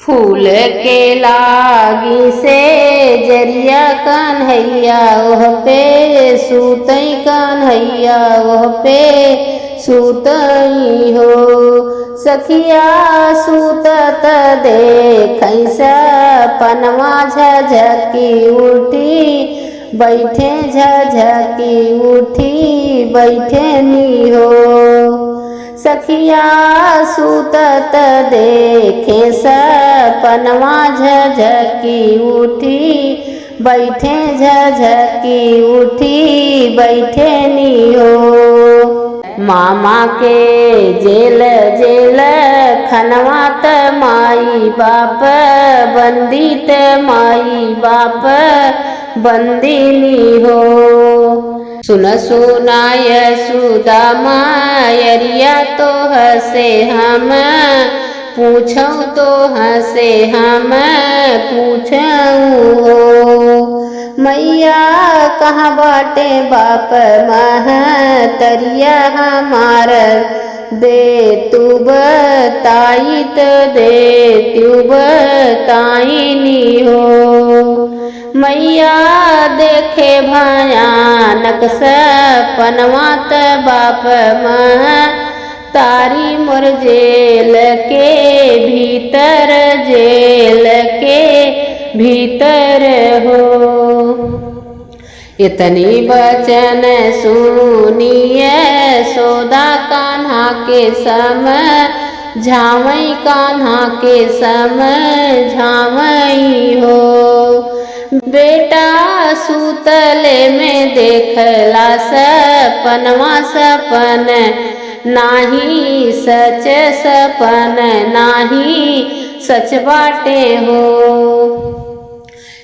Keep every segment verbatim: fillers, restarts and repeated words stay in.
फूल के लागी से जरिया कन्हैया, ओह पे सूतई कन्हैया, ओह पे सूतई हो। सखिया सूतत देखई सपनवा, झझकी उठी बैठे, झझकी उठी बैठे नी हो। सखिया सूतत देखे सपनवा, झझकी उठी बैठे, झझकी उठी बैठे नी हो। मामा के जेल जेल खनवा त माई बाप बंदी, त माई बाप बंदी नी हो। सुन सुना यशोदा मयरिया, तोह से हम पूछौं, तोह से हम पूछौं हो। मैया कहाँ बाटे बाप महतरिया हमार, देतू बताई त देतू बताई नी हो। मैया देखे भयानक सपनवा त बाप महतारी मोर जेल के भीतर, जेल के भीतर हो। इतनी बचन सुनी यशोदा कान्हा के समझावई, कान्हा के समझावई हो। बेटा सूतले में देखला सपनवा, सपन नाही सच, सपन नाही सच बाटे हो।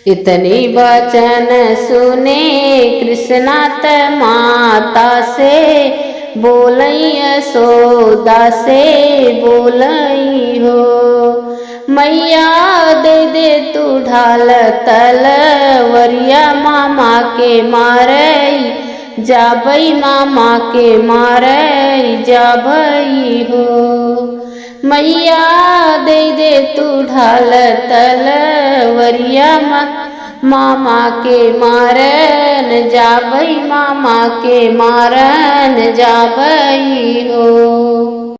इतनी बचन सुने कृष्णा त माता से बोलई, यशोदा से बोलई हो। मैया दे दे तू ढाल तलवरिया, मामा के मारई जाबई, मामा के मारई जाबई हो। मैया दे दे तू ढाल तलवरिया, मा-, मामा के मारन जाबई, मामा के मारन जाबई हो।